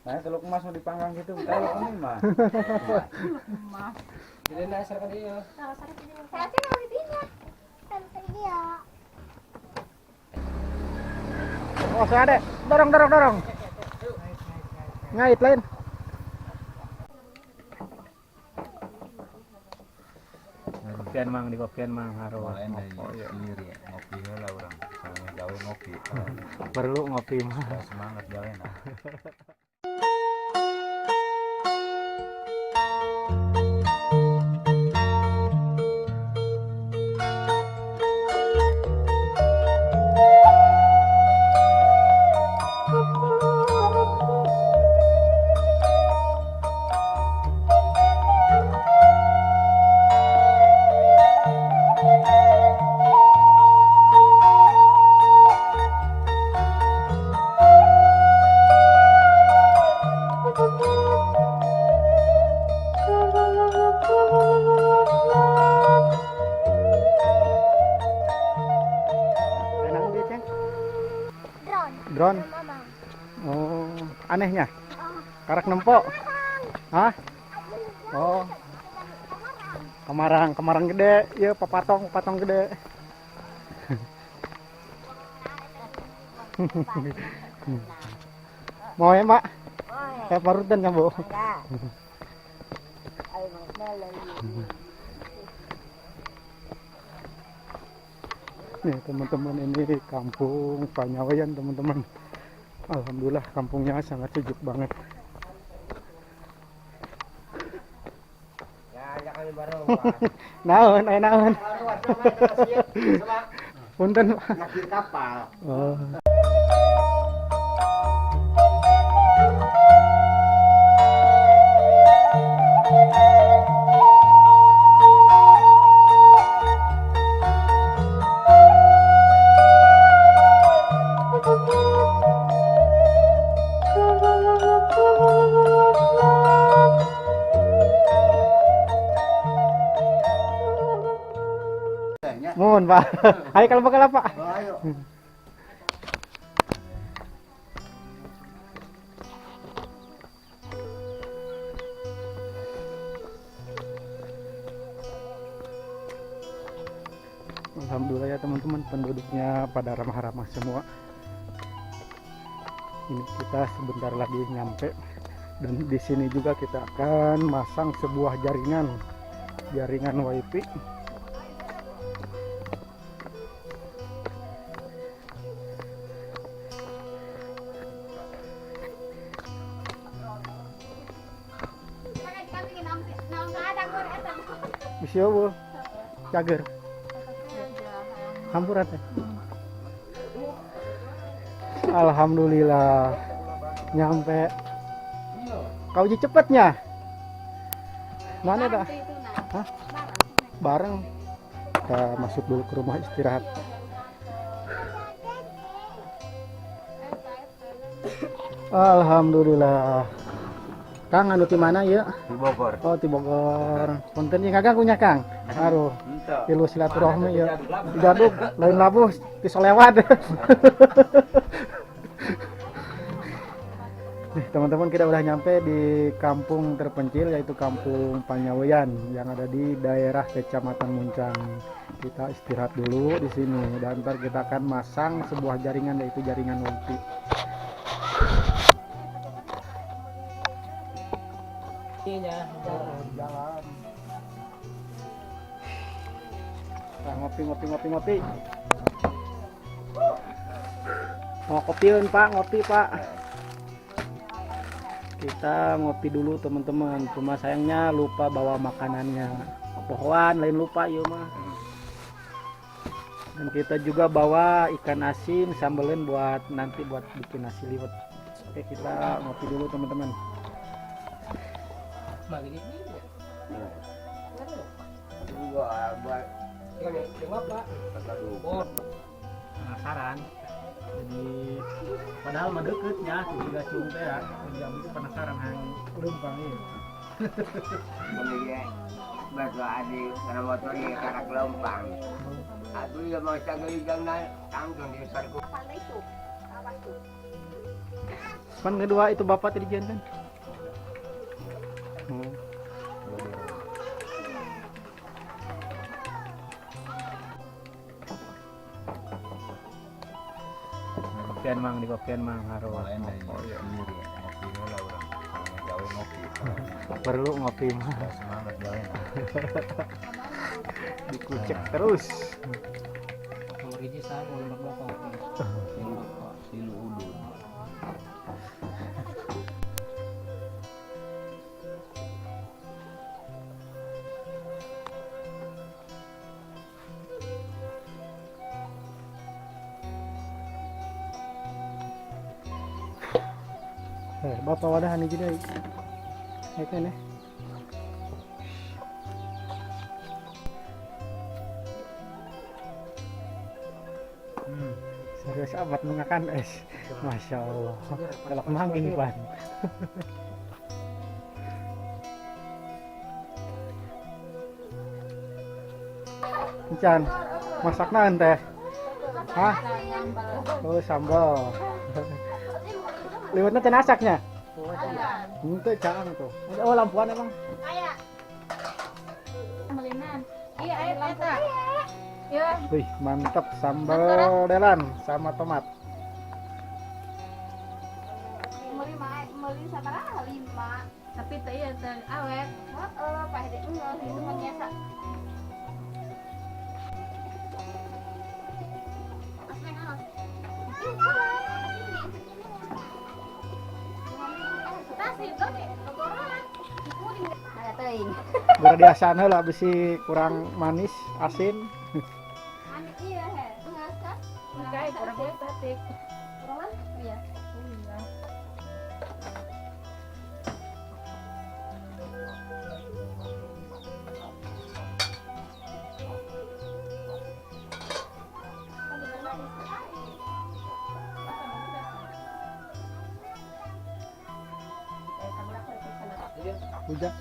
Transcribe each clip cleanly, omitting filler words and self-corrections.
Nah, teluk emas mau dipanggang gitu, teluk ini mah. Jadi dasar kan dia. Oh, saya ada. Dorong, dorong, dorong. Ngait lain. Kopian mang di kopian mang harus. Lain dari sendiri ya, ngopi lah orang. Soalnya gawe ngopi. Perlu ngopi mah. Semangat gawe nah. Enak dia, Ceng. Drone. Oh, anehnya. Karak nempo. Hah? Oh. Kamarang, kamarang gede, ya papatong, papatong gede. Mau ya, Pak? Kayak parutan kan, Bu? Nih, teman-teman, ini kampung Panyaweuyan, teman-teman. Alhamdulillah kampungnya sangat sejuk banget. Naon, aya naon. Punten, Pak. Kapal. Oh. Mohon Pak. Ayo kalau bakal apa? Ayo. Alhamdulillah ya teman-teman, penduduknya pada ramah-ramah semua. Ini kita sebentar lagi nyampe, dan di sini juga kita akan masang sebuah jaringan WiFi. Bisa bu, cager. Hampuran teh. Alhamdulillah nyampe. Kau uji cepetnya. Mana dah? Hah? Bareng. Kita masuk dulu ke rumah istirahat. Alhamdulillah. Kang, anu di mana ya? Di Bogor. Oh, di Bogor. Punten ieu kagak punya Kang. Aduh. Tilu silaturahmi ya. Jaduk lain labuh ti solewat. Nih, teman-teman, kita udah nyampe di kampung terpencil, yaitu Kampung Panyaweuyan yang ada di daerah Kecamatan Muncang. Kita istirahat dulu di sini dan ntar kita akan masang sebuah jaringan, yaitu jaringan WiFi. Jalan. Nah, ngopi, ngopi, ngopi, ngopi. Mau kopiun Pak, ngopi Pak. Kita ngopi dulu teman-teman. Cuma sayangnya lupa bawa makanannya. Pohoan lain lupa yuk mah. Dan kita juga bawa ikan asin sambelin buat nanti buat bikin nasi liwet. Oke, kita ngopi dulu teman-teman. Penasaran. Jadi padahal mah deketnya juga cung teh ya. Jam itu penasaran hang leumpang ieu. Batu adi karena motor ini karak lempang. Aduh ya mau sanggul jangan tanggung di sarku. Pan kedua itu bapak tadi jantan. Kopian mang di kopian mang haru. Lain dari sendiri ya. Ngopi lah orang. Sama gawe ngopi. Perlu ngopi mah. Semangat gawe. Dikucek terus. Nomor hiji saya mau nomor dua kopi. Silu udud. Bapak wadah ini jadi. Oke nih. Serius amat mengakan es. Masya Allah. Kalau manging pan. Encan, masak naon teh? Hah? Oh, sambal. Liwetnya teh nasaknya? Itu caang tuh. Oh, lampuan emang. Aya. Melinan. Iya, aya eta. Ya. Wih, mantap sambal delan sama tomat. Meuli sabaraha 5. Tapi teh ieu teh awet. Heeh, pahede enggeus itu mah biasa. Berdiasan lah besi kurang manis, asin. Hujan.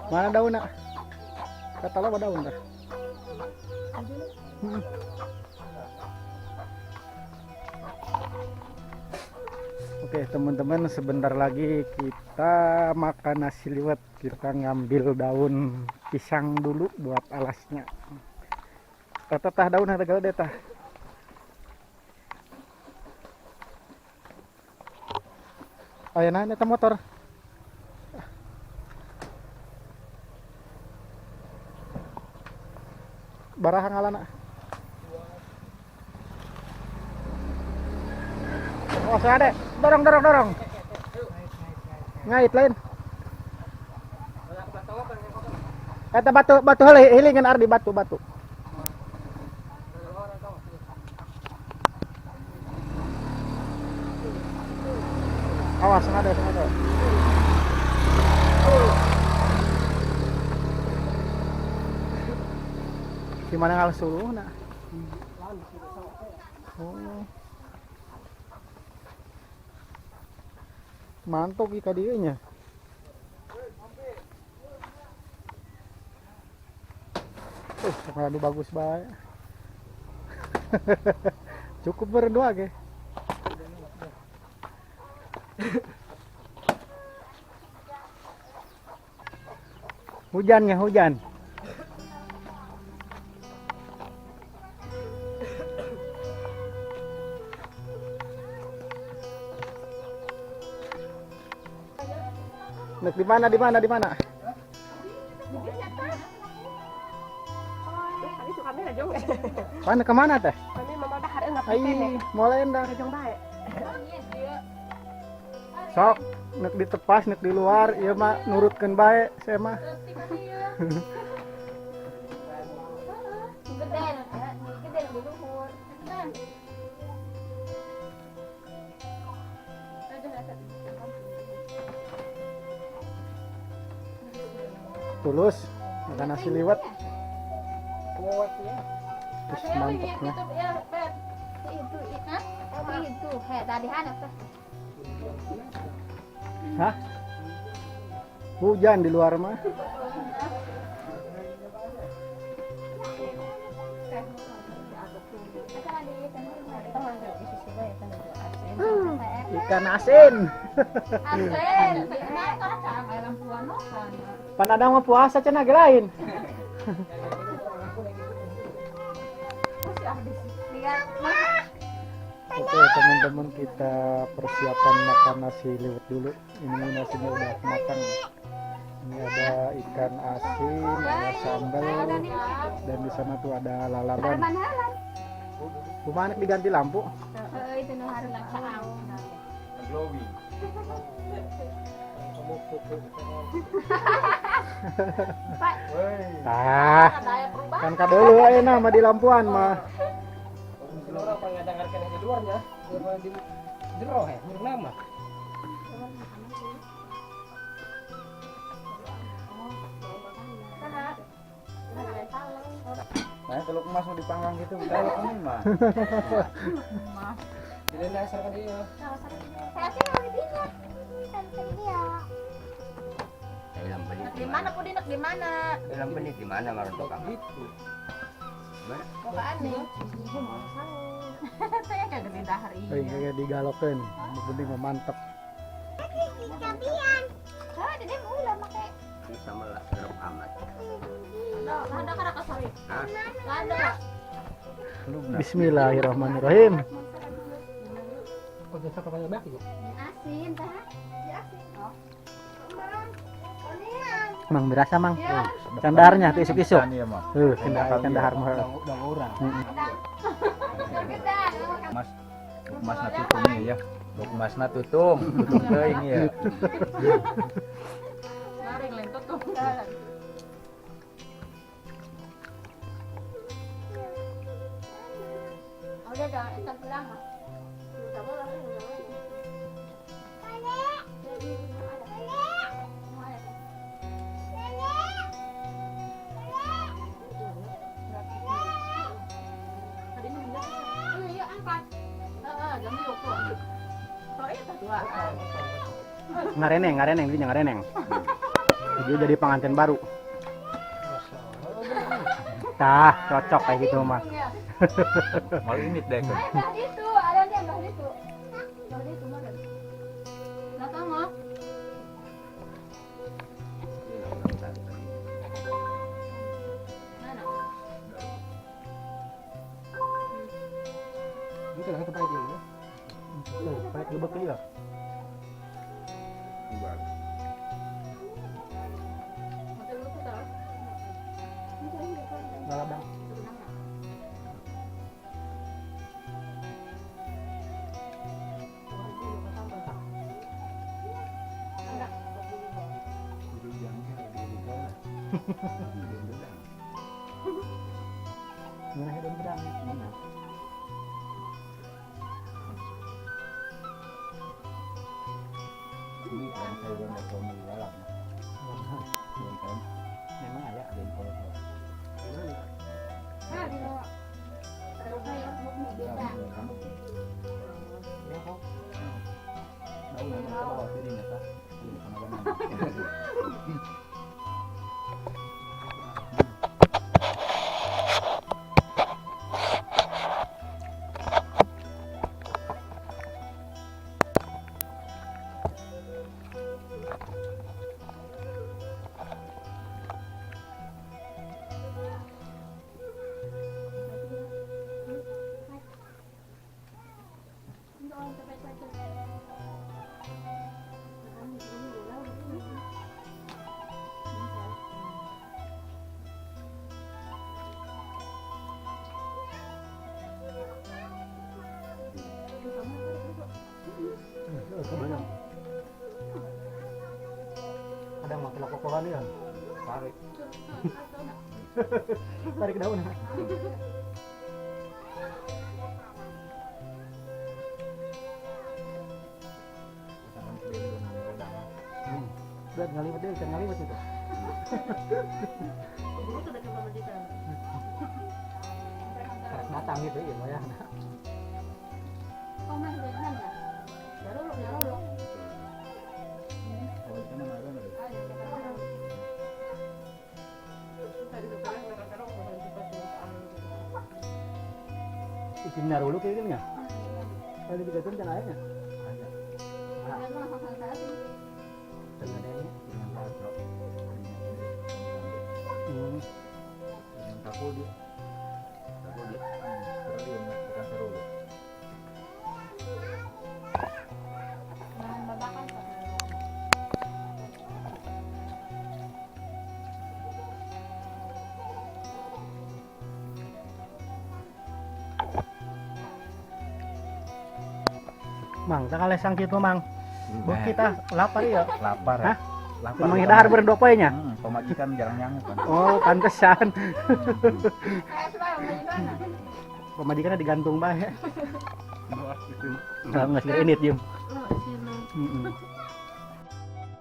Mana daun nak? Kata lo daun dah. Oke teman-teman, sebentar lagi kita makan nasi liwet. Kita ngambil daun pisang dulu buat alasnya. Tah daun ada gede tah. Ayo nah, ini motor. Baraha ngalana. Oh, saya ada. Dorong, dorong, dorong. Ngait lain. Eta batu, batu hilingan ardi batu, batu. Awas, ada, ada. Gimana ngalah suruh nak? Oh. Mantuk ika dieu nya. Aduh bagus bae. Cukup berdua ge. Hujannya hujan. Nek di mana di mana di mana? Mana kemana teh? Ai, mulai endah. Sok, nek ditepas, nek di luar, ieu mah nurutkeun bae saya mah. Tulus makan nasi liwet. Terus mantapnya. Hah? Hujan di luar mah. Ikan asin. Asin. Pan ada mah puasa cenah ge lain. Oke teman-teman, kita persiapan makan nasi liwet dulu. Ini nasinya udah matang. Ini ada ikan asin, ada sambal, dan di sana tuh ada lalaban. Kumaha anak diganti lampu? Heeh, itu nu harus caang. Glowing. Pak, Ah, ada perubahan. kan kadeuleu ayeuna mah di lampuan mah. Orang pengadangan di luarnya, di jero ya, menurut nama. Nah, telur emas mau dipanggang gitu, kalau ini mah. Jadi dasar kan dia. Dalam benih Di mana pun di mana? Dalam benih di mana marun tukang? Gitu. Mana? Bukaan nih. Saya kagak di dahar Euy, kayak digalokeun, nu penting mah mantep. Ah, jadi mau ulah make. Ini sama lah serem amat. Ada kada kasari. Hah? Ada. Bismillahirrahmanirrahim. Kok bisa kepada baki kok. Asin tah. Ya asin. Oh. Mang berasa mang. Candarnya tuh isuk-isuk. Iya mah. Kandahar mah. Udah orang. Mas, emasna tutung ya. Emasna tutung, tutung teuing ya. Garing lain tutup. Udah dah, ikan pulang. Ngareneng, ngareneng, dia ngareneng. Dia jadi pengantin baru. Tah, cocok kayak gitu mah. Mau ini deh. Bah itu, ada nih bah itu. Bah itu mana? Datang mah. Mana? Itu lah tempat ini. Tuh, kayak gebek ya. Lalabang. Mana hidung pedang? Mana? Ini kan sayuran atau dalam. Memang ada. Banyak. Ada mau telak kokohan ya? Tarik. Tarik daun. Udah ngaliwet deh, ikan ngaliwet itu. Tarik batang gitu ya, ya. Oh, mas, jangan ya. Jaruluk. Isim naruluk kayak gini ya? Kalau dibikin kan airnya. Ada. Dia. Seru dia. Seru dia, bukan seru. Bahan babakan kok. Mang, tak kalesang kitu, Mang. Bu, kita lapar ya. Lapar ya. Hah? Lapar. Memang dahar berdua poe nya. Pamajikan jarang nyangu kan. Oh, pantesan. Kayak supaya pamajikan. Pamajikanna digantung bae. Enggak geus ini diem. Oh, sini. Heeh.